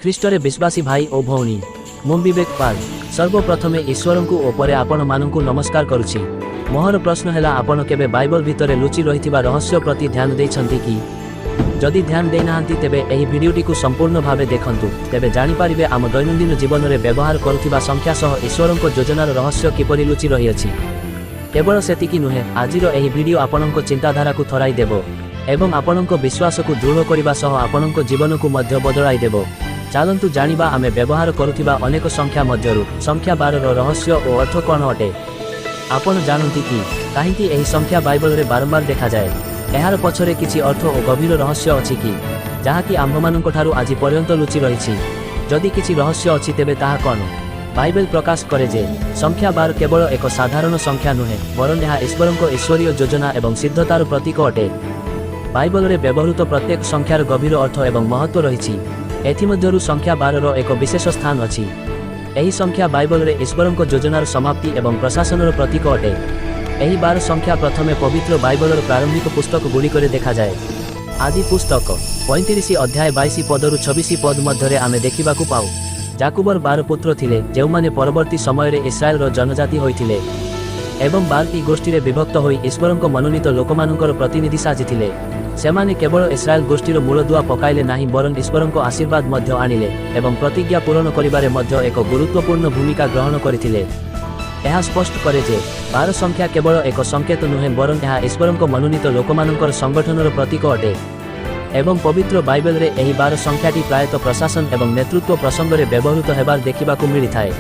ଖ୍ରୀଷ୍ଟରେ ବିଶ୍ୱାସୀ ଭାଇ ଓ ଭଉଣୀ, ମୁଁ ବିବେକ ପାଲ। ସର୍ବପ୍ରଥମେ ଈଶ୍ୱରଙ୍କୁ ଓ ପରେ ଆପଣମାନଙ୍କୁ ନମସ୍କାର କରୁଛି। ମୋହର ପ୍ରଶ୍ନ ହେଲା, ଆପଣ କେବେ ବାଇବଲ ଭିତରେ ଲୁଚି ରହିଥିବା ରହସ୍ୟ ପ୍ରତି ଧ୍ୟାନ ଦେଇଛନ୍ତି କି? ଯଦି ଧ୍ୟାନ ଦେଇନାହାନ୍ତି, ତେବେ ଏହି ଭିଡ଼ିଓଟିକୁ ସମ୍ପୂର୍ଣ୍ଣ ଭାବେ ଦେଖନ୍ତୁ। ତେବେ ଜାଣିପାରିବେ ଆମ ଦୈନନ୍ଦିନ ଜୀବନରେ ବ୍ୟବହାର କରୁଥିବା ସଂଖ୍ୟା ସହ ଈଶ୍ୱରଙ୍କ ଯୋଜନାର ରହସ୍ୟ କିପରି ଲୁଚି ରହିଅଛି। କେବଳ ସେତିକି ନୁହେଁ, ଆଜିର ଏହି ଭିଡ଼ିଓ ଆପଣଙ୍କ ଚିନ୍ତାଧାରାକୁ ଥରାଇ ଦେବ ଏବଂ ଆପଣଙ୍କ ବିଶ୍ୱାସକୁ ଦୃଢ଼ କରିବା ସହ ଆପଣଙ୍କ ଜୀବନକୁ ମଧ୍ୟ ବଦଳାଇ ଦେବ। ଚାଲନ୍ତୁ ଜାଣିବା, ଆମେ ବ୍ୟବହାର କରୁଥିବା ଅନେକ ସଂଖ୍ୟା ମଧ୍ୟରୁ ସଂଖ୍ୟା 12ର ରହସ୍ୟ ଓ ଅର୍ଥ କ'ଣ ଅଟେ। ଆପଣ ଜାଣନ୍ତି କି, କାହିଁକି ଏହି ସଂଖ୍ୟା ବାଇବଲରେ ବାରମ୍ବାର ଦେଖାଯାଏ? ଏହାର ପଛରେ କିଛି ଅର୍ଥ ଓ ଗଭୀର ରହସ୍ୟ ଅଛି କି, ଯାହାକି ଆମ୍ଭମାନଙ୍କ ଠାରୁ ଆଜି ପର୍ଯ୍ୟନ୍ତ ଲୁଚି ରହିଛି? ଯଦି କିଛି ରହସ୍ୟ ଅଛି, ତେବେ ତାହା କ'ଣ? ବାଇବେଲ ପ୍ରକାଶ କରେ ଯେ ସଂଖ୍ୟା 12 କେବଳ ଏକ ସାଧାରଣ ସଂଖ୍ୟା ନୁହେଁ, ବରଂ ଏହା ଈଶ୍ୱରଙ୍କ ଈଶ୍ୱରୀୟ ଯୋଜନା ଏବଂ ସିଦ୍ଧତାର ପ୍ରତୀକ ଅଟେ। ବାଇବଲରେ ବ୍ୟବହୃତ ପ୍ରତ୍ୟେକ ସଂଖ୍ୟାର ଗଭୀର ଅର୍ଥ ଏବଂ ମହତ୍ତ୍ୱ ରହିଛି। ଏଥିମଧ୍ୟରୁ ସଂଖ୍ୟା 12ର ଏକ ବିଶେଷ ସ୍ଥାନ ଅଛି। ଏହି ସଂଖ୍ୟା ବାଇବଲରେ ଈଶ୍ୱରଙ୍କ ଯୋଜନାର ସମାପ୍ତି ଏବଂ ପ୍ରଶାସନର ପ୍ରତୀକ ଅଟେ। ଏହି 12 ସଂଖ୍ୟା ପ୍ରଥମେ ପବିତ୍ର ବାଇବଲର ପ୍ରାରମ୍ଭିକ ପୁସ୍ତକ ଗୁଡ଼ିକରେ ଦେଖାଯାଏ। ଆଦି ପୁସ୍ତକ 35 ଅଧ୍ୟାୟ 22 ପଦରୁ 26 ପଦ ମଧ୍ୟରେ ଆମେ ଦେଖିବାକୁ ପାଉ, ଜାକୁବର 12 ପୁତ୍ର ଥିଲେ, ଯେଉଁମାନେ ପରବର୍ତ୍ତୀ ସମୟରେ ଇସ୍ରାଏଲର ଜନଜାତି ହୋଇଥିଲେ ଏବଂ 12ଟି ଗୋଷ୍ଠୀରେ ବିଭକ୍ତ ହୋଇ ଈଶ୍ୱରଙ୍କ ମନୋନୀତ ଲୋକମାନଙ୍କର ପ୍ରତିନିଧି ସାଜିଥିଲେ। ସେମାନେ କେବଳ ଇସ୍ରାଏଲ ଗୋଷ୍ଠୀର ମୂଳଦୁଆ ପକାଇଲେ ନାହିଁ, ବରଂ ଈଶ୍ୱରଙ୍କ ଆଶୀର୍ବାଦ ମଧ୍ୟ ଆଣିଲେ ଏବଂ ପ୍ରତିଜ୍ଞା ପୂରଣ କରିବାରେ ମଧ୍ୟ ଏକ ଗୁରୁତ୍ୱପୂର୍ଣ୍ଣ ଭୂମିକା ଗ୍ରହଣ କରିଥିଲେ। ଏହା ସ୍ପଷ୍ଟ କରେ ଯେ 12 ସଂଖ୍ୟା କେବଳ ଏକ ସଂକେତ ନୁହେଁ, ବରଂ ଏହା ଈଶ୍ୱରଙ୍କ ମନୋନୀତ ଲୋକମାନଙ୍କର ସଂଗଠନର ପ୍ରତୀକ ଅଟେ। ଏବଂ ପବିତ୍ର ବାଇବେଲରେ ଏହି 12 ସଂଖ୍ୟାଟି ପ୍ରାୟତଃ ପ୍ରଶାସନ ଏବଂ ନେତୃତ୍ୱ ପ୍ରସଙ୍ଗରେ ବ୍ୟବହୃତ ହେବାର ଦେଖିବାକୁ ମିଳିଥାଏ।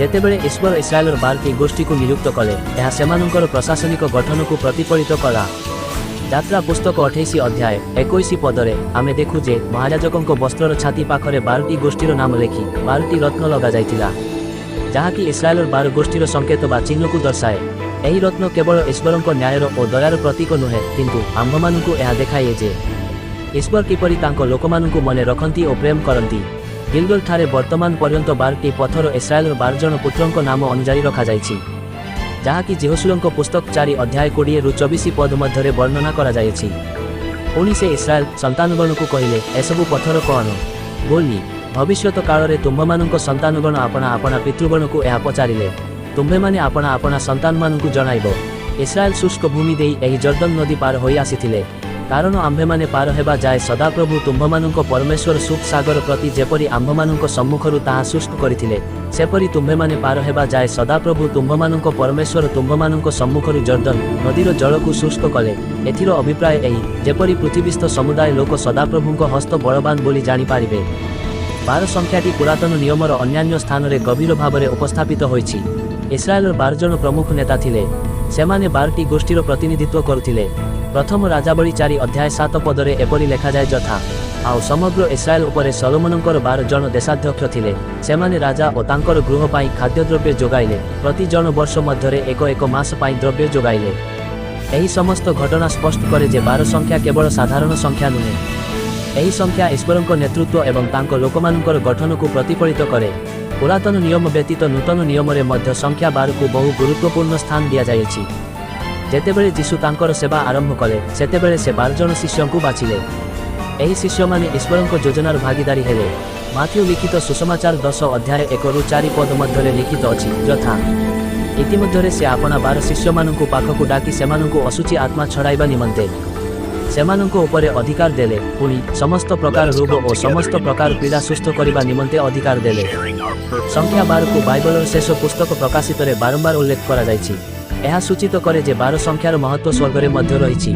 ଯେତେବେଳେ ଈଶ୍ୱର ଇସ୍ରାଏଲର 12ଟି ଗୋଷ୍ଠୀକୁ ନିଯୁକ୍ତ କଲେ, ଏହା ସେମାନଙ୍କର ପ୍ରଶାସନିକ ଗଠନକୁ ପ୍ରତିଫଳିତ କଲା। ଯାତ୍ରା ପୁସ୍ତକ 28 ଅଧ୍ୟାୟ 21 ପଦରେ ଆମେ ଦେଖୁ ଯେ ମହାଯାଜକଙ୍କ ବସ୍ତ୍ରର ଛାତି ପାଖରେ 12ଟି ଗୋଷ୍ଠୀର ନାମ ଲେଖି 12ଟି ରତ୍ନ ଲଗାଯାଇଥିଲା, ଯାହାକି ଇସ୍ରାଏଲର 12 ଗୋଷ୍ଠୀର ସଂକେତ ବା ଚିହ୍ନକୁ ଦର୍ଶାଏ। ଏହି ରତ୍ନ କେବଳ ଈଶ୍ୱରଙ୍କ ନ୍ୟାୟର ଓ ଦୟାର ପ୍ରତୀକ ନୁହେଁ, କିନ୍ତୁ ଆମ୍ଭମାନଙ୍କୁ ଏହା ଦେଖାଏ ଯେ ଈଶ୍ୱର କିପରି ତାଙ୍କ ଲୋକମାନଙ୍କୁ ମନେ ରଖନ୍ତି ଓ ପ୍ରେମ କରନ୍ତି। ଗିଲଗଲ ଠାରେ ବର୍ତ୍ତମାନ ପର୍ଯ୍ୟନ୍ତ 12ଟି ପଥର ଇସ୍ରାଏଲର 12 ଜଣ ପୁତ୍ରଙ୍କ ନାମ ଅନୁଯାୟୀ ରଖାଯାଇଛି, ଯାହାକି ଯିହୋଶୂୟଙ୍କ ପୁସ୍ତକ 4 ଅଧ୍ୟାୟ 20ରୁ 24 ପଦ ମଧ୍ୟରେ ବର୍ଣ୍ଣନା କରାଯାଇଅଛି। ପୁଣି ସେ ଇସ୍ରାଏଲ ସନ୍ତାନଗଣକୁ କହିଲେ, ଏସବୁ ପଥର କ'ଣ ବୋଲି ଭବିଷ୍ୟତ କାଳରେ ତୁମ୍ଭମାନଙ୍କ ସନ୍ତାନଗଣ ଆପଣା ଆପଣା ପିତୃଗଣକୁ ଏହା ପଚାରିଲେ, ତୁମ୍ଭେମାନେ ଆପଣା ଆପଣା ସନ୍ତାନମାନଙ୍କୁ ଜଣାଇବ, ଇସ୍ରାଏଲ ଶୁଷ୍କ ଭୂମି ଦେଇ ଏହି ଜର୍ଦ୍ଦନ ନଦୀ ପାର ହୋଇ ଆସିଥିଲେ। କାରଣ ଆମ୍ଭେମାନେ ପାର ହେବା ଯାଏ ସଦାପ୍ରଭୁ ତୁମ୍ଭମାନଙ୍କ ପରମେଶ୍ୱର ସୁଫ ସାଗର ପ୍ରତି ଯେପରି ଆମ୍ଭମାନଙ୍କ ସମ୍ମୁଖରୁ ତାହା ଶୁଷ୍କ କରିଥିଲେ, ସେପରି ତୁମ୍ଭେମାନେ ପାର ହେବା ଯାଏ ସଦାପ୍ରଭୁ ତୁମ୍ଭମାନଙ୍କ ପରମେଶ୍ୱର ତୁମ୍ଭମାନଙ୍କ ସମ୍ମୁଖରୁ ଜର୍ଦ୍ଦନ ନଦୀର ଜଳକୁ ଶୁଷ୍କ କଲେ। ଏଥିର ଅଭିପ୍ରାୟ ଏହି, ଯେପରି ପୃଥିବୀସ୍ଥ ସମୁଦାୟ ଲୋକ ସଦାପ୍ରଭୁଙ୍କ ହସ୍ତ ବଳବାନ ବୋଲି ଜାଣିପାରିବେ। 12 ସଂଖ୍ୟାଟି ପୁରାତନ ନିୟମର ଅନ୍ୟାନ୍ୟ ସ୍ଥାନରେ ଗଭୀର ଭାବରେ ଉପସ୍ଥାପିତ ହୋଇଛି। ଇସ୍ରାଏଲର 12 ଜଣ ପ୍ରମୁଖ ନେତା ଥିଲେ। ସେମାନେ 12ଟି ଗୋଷ୍ଠୀର ପ୍ରତିନିଧିତ୍ୱ କରୁଥିଲେ। ପ୍ରଥମ ରାଜାବଳୀ 4 ଅଧ୍ୟାୟ 7 ପଦରେ ଏପରି ଲେଖାଯାଏ, ଯଥା, ଆଉ ସମଗ୍ର ଇସ୍ରାଏଲ ଉପରେ ସଲୋମନଙ୍କର 12 ଜଣ ଦେଶାଧ୍ୟକ୍ଷ ଥିଲେ। ସେମାନେ ରାଜା ଓ ତାଙ୍କର ଗୃହ ପାଇଁ ଖାଦ୍ୟଦ୍ରବ୍ୟ ଯୋଗାଇଲେ। ପ୍ରତି ଜଣ ବର୍ଷ ମଧ୍ୟରେ ଏକ ଏକ ମାସ ପାଇଁ ଦ୍ରବ୍ୟ ଯୋଗାଇଲେ। ଏହି ସମସ୍ତ ଘଟଣା ସ୍ପଷ୍ଟ କରେ ଯେ 12 ସଂଖ୍ୟା କେବଳ ସାଧାରଣ ସଂଖ୍ୟା ନୁହେଁ। ଏହି ସଂଖ୍ୟା ଈଶ୍ୱରଙ୍କ ନେତୃତ୍ୱ ଏବଂ ତାଙ୍କ ଲୋକମାନଙ୍କର ଗଠନକୁ ପ୍ରତିଫଳିତ କରେ। ପୁରାତନ ନିୟମ ବ୍ୟତୀତ ନୂତନ ନିୟମରେ ମଧ୍ୟ ସଂଖ୍ୟା 12କୁ ବହୁ ଗୁରୁତ୍ୱପୂର୍ଣ୍ଣ ସ୍ଥାନ ଦିଆଯାଇଅଛି। ଯେତେବେଳେ ଯୀଶୁ ତାଙ୍କର ସେବା ଆରମ୍ଭ କଲେ, ସେତେବେଳେ ସେ 12 ଜଣ ଶିଷ୍ୟଙ୍କୁ ବାଛିଲେ। ଏହି ଶିଷ୍ୟମାନେ ଈଶ୍ୱରଙ୍କ ଯୋଜନାର ଭାଗିଦାରୀ ହେଲେ। ମାଥିଉ ଲିଖିତ ସୁସମାଚାର 10 ଅଧ୍ୟାୟ 1ରୁ 4 ପଦ ମଧ୍ୟରେ ଲିଖିତ ଅଛି, ଯଥା, ଇତିମଧ୍ୟରେ ସେ ଆପଣା 12 ଶିଷ୍ୟମାନଙ୍କୁ ପାଖକୁ ଡାକି ସେମାନଙ୍କୁ ଅଶୁଚି ଆତ୍ମା ଛଡ଼ାଇବା ନିମନ୍ତେ ସେମାନଙ୍କ ଉପରେ ଅଧିକାର ଦେଲେ। ପୁଣି ସମସ୍ତ ପ୍ରକାର ରୋଗ ଓ ସମସ୍ତ ପ୍ରକାର ପୀଡ଼ା ସୁସ୍ଥ କରିବା ନିମନ୍ତେ ଅଧିକାର ଦେଲେ। Sharing our purpose. ସଂଖ୍ୟା 12କୁ ବାଇବଲର ଶେଷ ପୁସ୍ତକ ପ୍ରକାଶିତରେ ବାରମ୍ବାର ଉଲ୍ଲେଖ କରାଯାଇଛି। ଏହା ସୂଚିତ କରେ ଯେ 12 ସଂଖ୍ୟାର ମହତ୍ତ୍ୱ ସ୍ୱର୍ଗରେ ମଧ୍ୟ ରହିଛି।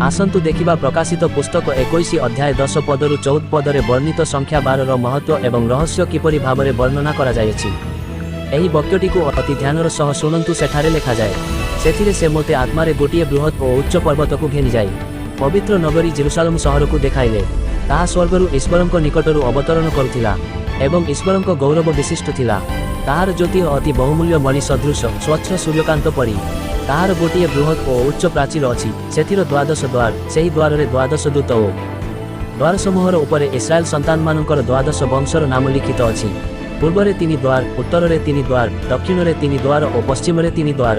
ଆସନ୍ତୁ ଦେଖିବା, ପ୍ରକାଶିତ ପୁସ୍ତକ 21 ଅଧ୍ୟାୟ 10 ପଦରୁ 14 ପଦରେ ବର୍ଣ୍ଣିତ ସଂଖ୍ୟା 12ର ମହତ୍ତ୍ୱ ଏବଂ ରହସ୍ୟ କିପରି ଭାବରେ ବର୍ଣ୍ଣନା କରାଯାଇଅଛି। ଏହି ବାକ୍ୟଟିକୁ ଅତି ଧ୍ୟାନର ସହ ଶୁଣନ୍ତୁ। ସେଠାରେ ଲେଖାଯାଏ, ସେଥିରେ ସେ ମୋତେ ଆତ୍ମାରେ ଗୋଟିଏ ବୃହତ୍ ଓ ଉଚ୍ଚ ପର୍ବତକୁ ଘେନିଯାଇ ପବିତ୍ର ନଗରୀ ଜେରୁସାଲମ ସହରକୁ ଦେଖାଇଲେ। ତାହା ସ୍ୱର୍ଗରୁ ଈଶ୍ୱରଙ୍କ ନିକଟରୁ ଅବତରଣ କରୁଥିଲା ଏବଂ ଈଶ୍ୱରଙ୍କ ଗୌରବ ବିଶିଷ୍ଟ ଥିଲା। ତାହାର ଜ୍ୟୋତି ଅତି ବହୁମୂଲ୍ୟ ମଣି ସଦୃଶ ସ୍ୱଚ୍ଛ ସୂର୍ଯ୍ୟକାନ୍ତ ପରି। ତାହାର ଗୋଟିଏ ବୃହତ୍ ଓ ଉଚ୍ଚ ପ୍ରାଚୀର ଅଛି। ସେଥିର ଦ୍ୱାଦଶ ଦ୍ୱାର। ସେହି ଦ୍ୱାରରେ ଦ୍ୱାଦଶ ଦୂତ ଓ ଦ୍ୱାରସମୂହର ଉପରେ ଇସ୍ରାଏଲ ସନ୍ତାନମାନଙ୍କର ଦ୍ୱାଦଶ ବଂଶର ନାମ ଲିଖିତ ଅଛି। ପୂର୍ବରେ ତିନି ଦ୍ୱାର, ଉତ୍ତରରେ ତିନି ଦ୍ୱାର, ଦକ୍ଷିଣରେ ତିନି ଦ୍ୱାର ଓ ପଶ୍ଚିମରେ ତିନି ଦ୍ୱାର।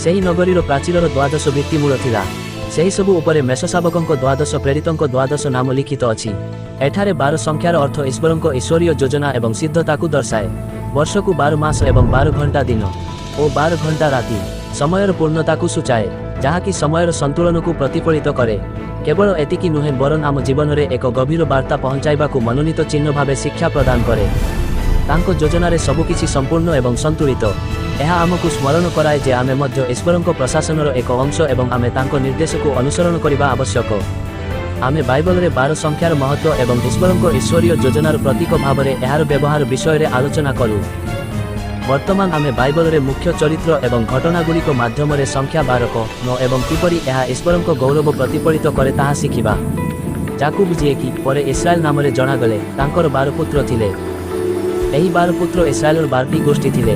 ସେହି ନଗରୀର ପ୍ରାଚୀରର ଦ୍ୱାଦଶ ଭିତ୍ତିମୂଳ ଥିଲା। ସେହି ସବୁ ଉପରେ ମେଷଶାବକଙ୍କ ଦ୍ୱାଦଶ ପ୍ରେରିତଙ୍କ ଦ୍ୱାଦଶ ନାମ ଲିଖିତ ଅଛି। ଏଠାରେ 12 ସଂଖ୍ୟାର ଅର୍ଥ ଈଶ୍ୱରଙ୍କ ଈଶ୍ୱରୀୟ ଯୋଜନା ଏବଂ ସିଦ୍ଧତାକୁ ଦର୍ଶାଏ। ବର୍ଷକୁ 12 ମାସ ଏବଂ 12 ଘଣ୍ଟା ଦିନ ଓ 12 ଘଣ୍ଟା ରାତି ସମୟର ପୂର୍ଣ୍ଣତାକୁ ସୂଚାଏ, ଯାହାକି ସମୟର ସନ୍ତୁଳନକୁ ପ୍ରତିଫଳିତ କରେ। କେବଳ ଏତିକି ନୁହେଁ, ବରଂ ଆମ ଜୀବନରେ ଏକ ଗଭୀର ବାର୍ତ୍ତା ପହଞ୍ଚାଇବାକୁ ମନୋନୀତ ଚିହ୍ନ ଭାବେ ଶିକ୍ଷା ପ୍ରଦାନ କରେ। ତାଙ୍କ ଯୋଜନାରେ ସବୁକିଛି ସମ୍ପୂର୍ଣ୍ଣ ଏବଂ ସନ୍ତୁଳିତ। ଏହା ଆମକୁ ସ୍ମରଣ କରାଏ ଯେ ଆମେ ମଧ୍ୟ ଈଶ୍ୱରଙ୍କ ପ୍ରଶାସନର ଏକ ଅଂଶ ଏବଂ ଆମେ ତାଙ୍କ ନିର୍ଦ୍ଦେଶକୁ ଅନୁସରଣ କରିବା ଆବଶ୍ୟକ। ଆମେ ବାଇବଲରେ 12 ସଂଖ୍ୟାର ମହତ୍ତ୍ୱ ଏବଂ ଈଶ୍ୱରଙ୍କ ଈଶ୍ୱରୀୟ ଯୋଜନାର ପ୍ରତୀକ ଭାବରେ ଏହାର ବ୍ୟବହାର ବିଷୟରେ ଆଲୋଚନା କଲୁ। ବର୍ତ୍ତମାନ ଆମେ ବାଇବଲରେ ମୁଖ୍ୟ ଚରିତ୍ର ଏବଂ ଘଟଣାଗୁଡ଼ିକ ମାଧ୍ୟମରେ ସଂଖ୍ୟା 12 କ'ଣ ଏବଂ କିପରି ଏହା ଈଶ୍ୱରଙ୍କ ଗୌରବ ପ୍ରତିଫଳିତ କରେ, ତାହା ଶିଖିବା। ଜାକୁବ, ଯିଏକି ପରେ ଇସ୍ରାଏଲ ନାମରେ ଜଣାଗଲେ, ତାଙ୍କର 12 ପୁତ୍ର ଥିଲେ। ଏହି 12 ପୁତ୍ର ଇସ୍ରାଏଲର 12ଟି ଗୋଷ୍ଠୀ ଥିଲେ।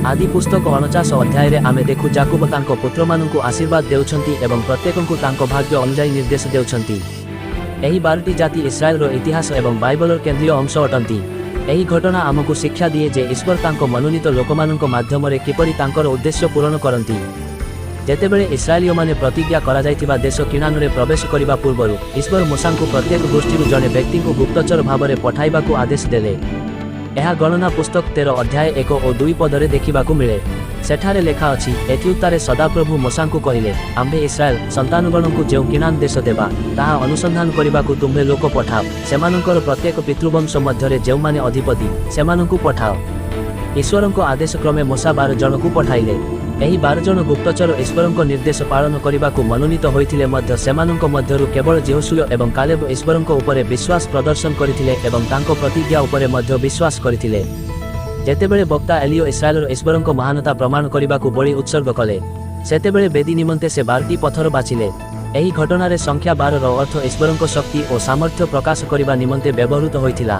ଆଦି ପୁସ୍ତକ 49 ଅଧ୍ୟାୟରେ ଆମେ ଦେଖୁ, ଜାକୁବ ତାଙ୍କ ପୁତ୍ରମାନଙ୍କୁ ଆଶୀର୍ବାଦ ଦେଉଛନ୍ତି ଏବଂ ପ୍ରତ୍ୟେକଙ୍କୁ ତାଙ୍କ ଭାଗ୍ୟ ଅନୁଯାୟୀ ନିର୍ଦ୍ଦେଶ ଦେଉଛନ୍ତି। ଏହି 12ଟି ଜାତି ଇସ୍ରାଏଲର ଇତିହାସ ଏବଂ ବାଇବଲର କେନ୍ଦ୍ରୀୟ ଅଂଶ ଅଟନ୍ତି। ଏହି ଘଟଣା ଆମକୁ ଶିକ୍ଷା ଦିଏ ଯେ ଈଶ୍ୱର ତାଙ୍କ ମନୋନୀତ ଲୋକମାନଙ୍କ ମାଧ୍ୟମରେ କିପରି ତାଙ୍କର ଉଦ୍ଦେଶ୍ୟ ପୂରଣ କରନ୍ତି। ଯେତେବେଳେ ଇସ୍ରାଏଲୀୟମାନେ ପ୍ରତିଜ୍ଞା କରାଯାଇଥିବା ଦେଶ କିଣାନରେ ପ୍ରବେଶ କରିବା ପୂର୍ବରୁ, ଈଶ୍ୱର ମୋଶାଙ୍କୁ ପ୍ରତ୍ୟେକ ଗୋଷ୍ଠୀରୁ ଜଣେ ବ୍ୟକ୍ତିଙ୍କୁ ଗୁପ୍ତଚର ଭାବରେ ପଠାଇବାକୁ ଆଦେଶ ଦେଲେ। ଏହା ଗଣନା ପୁସ୍ତକ 13 ଅଧ୍ୟାୟ 1 ଓ 2 ପଦରେ ଦେଖିବାକୁ ମିଳେ। ସେଠାରେ ଲେଖା ଅଛି, ଏଥିଉତ୍ତାରେ ସଦାପ୍ରଭୁ ମୋଶାଙ୍କୁ କହିଲେ, ଆମ୍ଭେ ଇସ୍ରାଏଲ ସନ୍ତାନଗଣଙ୍କୁ ଯେଉଁ କିଣାନ ଦେଶ ଦେବା, ତାହା ଅନୁସନ୍ଧାନ କରିବାକୁ ତୁମ୍ଭେ ଲୋକ ପଠାଅ। ସେମାନଙ୍କର ପ୍ରତ୍ୟେକ ପିତୃବଂଶ ମଧ୍ୟରେ ଯେଉଁମାନେ ଅଧିପତି, ସେମାନଙ୍କୁ ପଠାଅ। ଈଶ୍ୱରଙ୍କ ଆଦେଶ କ୍ରମେ ମୋଶା 12 ଜଣକୁ ପଠାଇଲେ। ଏହି 12 ଜଣ ଗୁପ୍ତଚର ଈଶ୍ୱରଙ୍କ ନିର୍ଦ୍ଦେଶ ପାଳନ କରିବାକୁ ମନୋନୀତ ହୋଇଥିଲେ ମଧ୍ୟ ସେମାନଙ୍କ ମଧ୍ୟରୁ କେବଳ ଯିହୋଶୂୟ ଏବଂ କାଲେବ ଈଶ୍ୱରଙ୍କ ଉପରେ ବିଶ୍ୱାସ ପ୍ରଦର୍ଶନ କରିଥିଲେ ଏବଂ ତାଙ୍କ ପ୍ରତିଜ୍ଞା ଉପରେ ମଧ୍ୟ ବିଶ୍ୱାସ କରିଥିଲେ। ଯେତେବେଳେ ବକ୍ତା ଏଲିଓ ଇସ୍ରାଏଲର ଈଶ୍ୱରଙ୍କ ମହାନତା ପ୍ରମାଣ କରିବାକୁ ବଳି ଉତ୍ସର୍ଗ କଲେ, ସେତେବେଳେ ବେଦୀ ନିମନ୍ତେ ସେ 12ଟି ପଥର ବାଛିଲେ। ଏହି ଘଟଣାରେ ସଂଖ୍ୟା 12ର ଅର୍ଥ ଈଶ୍ୱରଙ୍କ ଶକ୍ତି ଓ ସାମର୍ଥ୍ୟ ପ୍ରକାଶ କରିବା ନିମନ୍ତେ ବ୍ୟବହୃତ ହୋଇଥିଲା।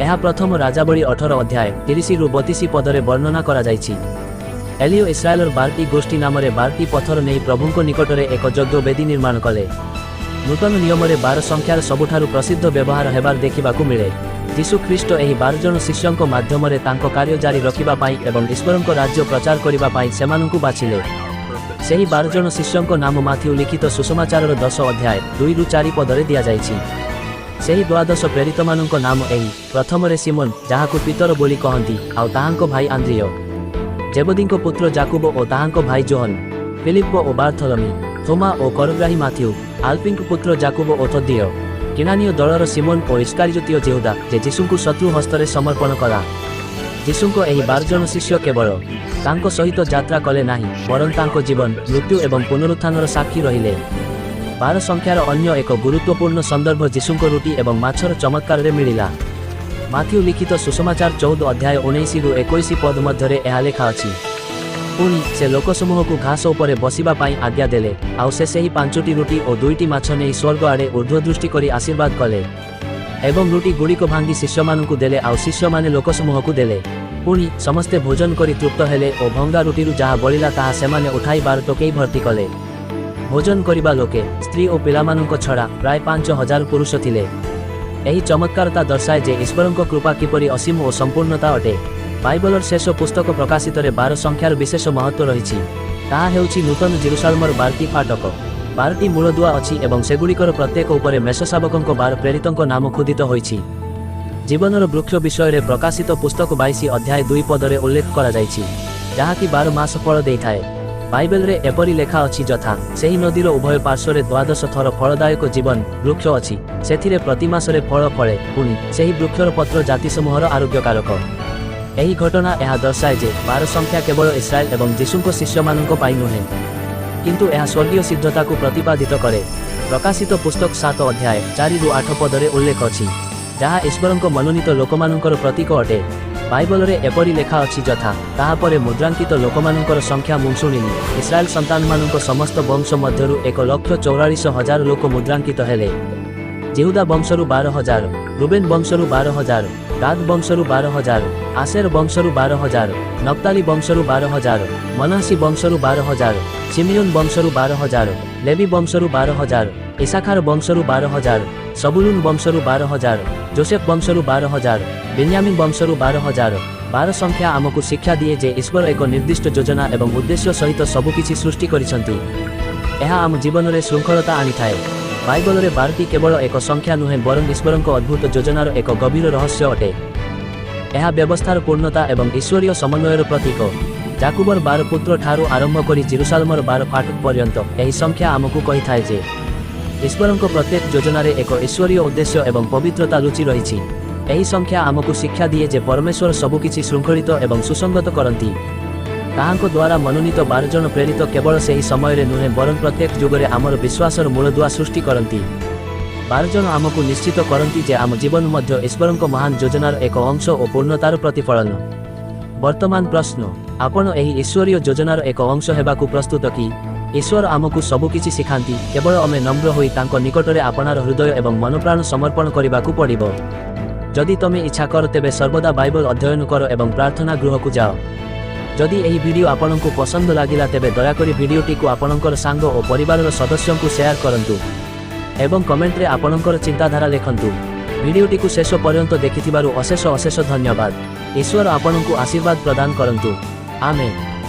ଏହା ପ୍ରଥମ ରାଜାବଳୀ 18 ଅଧ୍ୟାୟ 30ରୁ 32 ପଦରେ ବର୍ଣ୍ଣନା କରାଯାଇଛି। ଏଲିଓ ଇସ୍ରାଏଲର 12ଟି ଗୋଷ୍ଠୀ ନାମରେ 12ଟି ପଥର ନେଇ ପ୍ରଭୁଙ୍କ ନିକଟରେ ଏକ ଯଜ୍ଞ ବେଦୀ ନିର୍ମାଣ କଲେ। ନୂତନ ନିୟମରେ 12 ସଂଖ୍ୟାର ସବୁଠାରୁ ପ୍ରସିଦ୍ଧ ବ୍ୟବହାର ହେବାର ଦେଖିବାକୁ ମିଳେ। ଯୀଶୁ ଖ୍ରୀଷ୍ଟ ଏହି 12 ଜଣ ଶିଷ୍ୟଙ୍କ ମାଧ୍ୟମରେ ତାଙ୍କ କାର୍ଯ୍ୟ ଜାରି ରଖିବା ପାଇଁ ଏବଂ ଈଶ୍ୱରଙ୍କ ରାଜ୍ୟ ପ୍ରଚାର କରିବା ପାଇଁ ସେମାନଙ୍କୁ ବାଛିଲେ। ସେହି 12 ଜଣ ଶିଷ୍ୟଙ୍କ ନାମ ମାଥିଉ ଲିଖିତ ସୁସମାଚାରର 10 ଅଧ୍ୟାୟ 2ରୁ 4 ପଦରେ ଦିଆଯାଇଛି। ସେହି ଦ୍ୱାଦଶ ପ୍ରେରିତମାନଙ୍କ ନାମ ଏହି: ପ୍ରଥମରେ ସିମୋନ, ଯାହାକୁ ପିତର ବୋଲି କହନ୍ତି, ଆଉ ତାହାଙ୍କ ଭାଇ ଆନ୍ଦ୍ରିୟ, ଜେବଦୀଙ୍କ ପୁତ୍ର ଜାକୁବ ଓ ତାହାଙ୍କ ଭାଇ ଜୋହନ, ଫିଲିପ୍ପ ଓ ବାର୍ଥଲମି, ଥୋମା ଓ କରଗ୍ରାହୀ ମାଥିଉ, ଆଲ୍ପିଙ୍କ ପୁତ୍ର ଜାକୁବ ଓ ତଦ୍ଦିୟ, କିଣାନୀୟ ଦଳର ସିମୋନ ଓ ଇସ୍କାରିଯୋତୀୟ ଜେହୁଦା, ଯେ ଯୀଶୁଙ୍କୁ ଶତ୍ରୁ ହସ୍ତରେ ସମର୍ପଣ କଲା। ଯୀଶୁଙ୍କ ଏହି 12 ଜଣ ଶିଷ୍ୟ କେବଳ ତାଙ୍କ ସହିତ ଯାତ୍ରା କଲେ ନାହିଁ, ବରଂ ତାଙ୍କ ଜୀବନ, ମୃତ୍ୟୁ ଏବଂ ପୁନରୁତ୍ଥାନର ସାକ୍ଷୀ ରହିଲେ। 12 ସଂଖ୍ୟାର ଅନ୍ୟ ଏକ ଗୁରୁତ୍ୱପୂର୍ଣ୍ଣ ସନ୍ଦର୍ଭ ଯୀଶୁଙ୍କ ରୁଟି ଏବଂ ମାଛର ଚମତ୍କାରରେ ମିଳିଲା। ମାଥିଉ ଲିଖିତ ସୁସମାଚାର 14 ଅଧ୍ୟାୟ 19ରୁ 21 ପଦ ମଧ୍ୟରେ ଏହା ଲେଖା ଅଛି, ପୁଣି ସେ ଲୋକସମୂହକୁ ଘାସ ଉପରେ ବସିବା ପାଇଁ ଆଜ୍ଞା ଦେଲେ। ଆଉ ସେ ସେହି ପାଞ୍ଚଟି ରୁଟି ଓ ଦୁଇଟି ମାଛ ନେଇ ସ୍ୱର୍ଗ ଆଡ଼େ ଊର୍ଦ୍ଧ୍ୱଦୃଷ୍ଟି କରି ଆଶୀର୍ବାଦ କଲେ ଏବଂ ରୁଟି ଗୁଡ଼ିକ ଭାଙ୍ଗି ଶିଷ୍ୟମାନଙ୍କୁ ଦେଲେ, ଆଉ ଶିଷ୍ୟମାନେ ଲୋକସମୂହକୁ ଦେଲେ। ପୁଣି ସମସ୍ତେ ଭୋଜନ କରି ତୃପ୍ତ ହେଲେ ଓ ଭଙ୍ଗା ରୁଟିରୁ ଯାହା ବଳିଲା, ତାହା ସେମାନେ ଉଠାଇ 12 ଟୋକେଇ ଭର୍ତ୍ତି କଲେ। ଭୋଜନ କରିବା ଲୋକେ ସ୍ତ୍ରୀ ଓ ପିଲାମାନଙ୍କ ଛଡ଼ା ପ୍ରାୟ 5000 ପୁରୁଷ ଥିଲେ। ଏହି ଚମତ୍କାରତା ଦର୍ଶାଏ ଯେ ଈଶ୍ୱରଙ୍କ କୃପା କିପରି ଅସୀମ ଓ ସମ୍ପୂର୍ଣ୍ଣତା ଅଟେ। ବାଇବଲର ଶେଷ ପୁସ୍ତକ ପ୍ରକାଶିତରେ 12 ସଂଖ୍ୟାର ବିଶେଷ ମହତ୍ତ୍ୱ ରହିଛି। ତାହା ହେଉଛି ନୂତନ ଜିରୁସାଲମର 12ଟି ଫାଟକ। 12ଟି ମୂଳଦୁଆ ଅଛି ଏବଂ ସେଗୁଡ଼ିକର ପ୍ରତ୍ୟେକ ଉପରେ ମେଷଶାବକଙ୍କ 12 ପ୍ରେରିତଙ୍କ ନାମ ଖୋଦିତ ହୋଇଛି। ଜୀବନର ବୃକ୍ଷ ବିଷୟରେ ପ୍ରକାଶିତ ପୁସ୍ତକ 22 ଅଧ୍ୟାୟ 2 ପଦରେ ଉଲ୍ଲେଖ କରାଯାଇଛି, ଯାହାକି 12 ମାସ ଫଳ ଦେଇଥାଏ। ବାଇବେଲରେ ଏପରି ଲେଖା ଅଛି, ଯଥା, ସେହି ନଦୀର ଉଭୟ ପାର୍ଶ୍ୱରେ ଦ୍ୱାଦଶ ଥର ଫଳଦାୟକ ଜୀବନ ବୃକ୍ଷ ଅଛି। ସେଥିରେ ପ୍ରତି ମାସରେ ଫଳ ଫଳେ। ପୁଣି ସେହି ବୃକ୍ଷର ପତ୍ର ଜାତିସମୂହର ଆରୋଗ୍ୟକାରକ। ଏହି ଘଟଣା ଏହା ଦର୍ଶାଏ ଯେ 12 ସଂଖ୍ୟା କେବଳ ଇସ୍ରାଏଲ ଏବଂ ଯୀଶୁଙ୍କ ଶିଷ୍ୟମାନଙ୍କ ପାଇଁ ନୁହେଁ, କିନ୍ତୁ ଏହା ସ୍ୱର୍ଗୀୟ ସିଦ୍ଧତାକୁ ପ୍ରତିପାଦିତ କରେ। ପ୍ରକାଶିତ ପୁସ୍ତକ 7 ଅଧ୍ୟାୟ 4ରୁ 8 ପଦରେ ଉଲ୍ଲେଖ ଅଛି, ଯାହା ଈଶ୍ୱରଙ୍କ ମନୋନୀତ ଲୋକମାନଙ୍କର ପ୍ରତୀକ ଅଟେ। ବାଇବଲରେ ଏପରି ଲେଖା ଅଛି, ଯଥା, ତାହାପରେ ମୁଦ୍ରାଙ୍କିତ ଲୋକମାନଙ୍କର ସଂଖ୍ୟା ମୁଁ ଶୁଣିଲି। ଇସ୍ରାଏଲ ସନ୍ତାନମାନଙ୍କ ସମସ୍ତ ବଂଶ ମଧ୍ୟରୁ 1,44,000 ଲୋକ ମୁଦ୍ରାଙ୍କିତ ହେଲେ। ଜିହୁଦା ବଂଶରୁ 12,000, ରୁବେନ ବଂଶରୁ 12,000, ଗାଦ ବଂଶରୁ 12,000, ଆସେର ବଂଶରୁ 12,000, ନପ୍ତାଲି ବଂଶରୁ 12,000, ମନାସି ବଂଶରୁ 12,000, ସିମିଓନ ବଂଶରୁ 12,000, ଲେବି ବଂଶରୁ 12,000, ଇସାଖାର ବଂଶରୁ 12,000, ସବୁଲୁନ ବଂଶରୁ 12,000, ଜୋସେଫ ବଂଶରୁ 12,000, ବିନ୍ୟାମିନ ବଂଶରୁ 12,000। 12 ସଂଖ୍ୟା ଆମକୁ ଶିକ୍ଷା ଦିଏ ଯେ ଈଶ୍ୱର ଏକ ନିର୍ଦ୍ଦିଷ୍ଟ ଯୋଜନା ଏବଂ ଉଦ୍ଦେଶ୍ୟ ସହିତ ସବୁକିଛି ସୃଷ୍ଟି କରିଛନ୍ତି। ଏହା ଆମ ଜୀବନରେ ଶୃଙ୍ଖଳତା ଆଣିଥାଏ। ବାଇବଲରେ 12ଟି କେବଳ ଏକ ସଂଖ୍ୟା ନୁହେଁ, ବରଂ ଈଶ୍ୱରଙ୍କ ଅଦ୍ଭୁତ ଯୋଜନାର ଏକ ଗଭୀର ରହସ୍ୟ ଅଟେ। ଏହା ବ୍ୟବସ୍ଥାର ପୂର୍ଣ୍ଣତା ଏବଂ ଈଶ୍ୱରୀୟ ସମନ୍ୱୟର ପ୍ରତୀକ। ଜାକୁବର 12 ପୁତ୍ର ଠାରୁ ଆରମ୍ଭ କରି ଜିରୁସାଲମର 12 ଫାଟକ ପର୍ଯ୍ୟନ୍ତ, ଏହି ସଂଖ୍ୟା ଆମକୁ କହିଥାଏ ଯେ ଈଶ୍ୱରଙ୍କ ପ୍ରତ୍ୟେକ ଯୋଜନାରେ ଏକ ଈଶ୍ୱରୀୟ ଉଦ୍ଦେଶ୍ୟ ଏବଂ ପବିତ୍ରତା ଲୁଚି ରହିଛି। ଏହି ସଂଖ୍ୟା ଆମକୁ ଶିକ୍ଷା ଦିଏ ଯେ ପରମେଶ୍ୱର ସବୁକିଛି ଶୃଙ୍ଖଳିତ ଏବଂ ସୁସଙ୍ଗତ କରନ୍ତି। ତାହାଙ୍କ ଦ୍ୱାରା ମନୋନୀତ 12 ଜଣ ପ୍ରେରିତ କେବଳ ସେହି ସମୟରେ ନୁହେଁ, ବରଂ ପ୍ରତ୍ୟେକ ଯୁଗରେ ଆମର ବିଶ୍ୱାସର ମୂଳଦୁଆ ସୃଷ୍ଟି କରନ୍ତି। 12 ଜଣ ଆମକୁ ନିଶ୍ଚିତ କରନ୍ତି ଯେ ଆମ ଜୀବନ ମଧ୍ୟ ଈଶ୍ୱରଙ୍କ ମହାନ ଯୋଜନାର ଏକ ଅଂଶ ଓ ପୂର୍ଣ୍ଣତାର ପ୍ରତିଫଳନ। ବର୍ତ୍ତମାନ ପ୍ରଶ୍ନ, ଆପଣ ଏହି ଈଶ୍ୱରୀୟ ଯୋଜନାର ଏକ ଅଂଶ ହେବାକୁ ପ୍ରସ୍ତୁତ କି? ଈଶ୍ୱର ଆମକୁ ସବୁକିଛି ଶିଖାନ୍ତି, କେବଳ ଆମେ ନମ୍ର ହୋଇ ତାଙ୍କ ନିକଟରେ ଆପଣାର ହୃଦୟ ଏବଂ ମନପ୍ରାଣ ସମର୍ପଣ କରିବାକୁ ପଡ଼ିବ। ଯଦି ତମେ ଇଚ୍ଛା କର, ତେବେ ସର୍ବଦା ବାଇବଲ ଅଧ୍ୟୟନ କର ଏବଂ ପ୍ରାର୍ଥନା ଗୃହକୁ ଯାଅ। ଯଦି ଏହି ଭିଡ଼ିଓ ଆପଣଙ୍କୁ ପସନ୍ଦ ଲାଗିଲା, ତେବେ ଦୟାକରି ଭିଡ଼ିଓଟିକୁ ଆପଣଙ୍କର ସାଙ୍ଗ ଓ ପରିବାରର ସଦସ୍ୟଙ୍କୁ ସେୟାର କରନ୍ତୁ ଏବଂ କମେଣ୍ଟରେ ଆପଣଙ୍କର ଚିନ୍ତାଧାରା ଲେଖନ୍ତୁ। ଭିଡ଼ିଓଟିକୁ ଶେଷ ପର୍ଯ୍ୟନ୍ତ ଦେଖିଥିବାରୁ ଅଶେଷ ଅଶେଷ ଧନ୍ୟବାଦ। ଈଶ୍ୱର ଆପଣଙ୍କୁ ଆଶୀର୍ବାଦ ପ୍ରଦାନ କରନ୍ତୁ। ଆମେନ୍।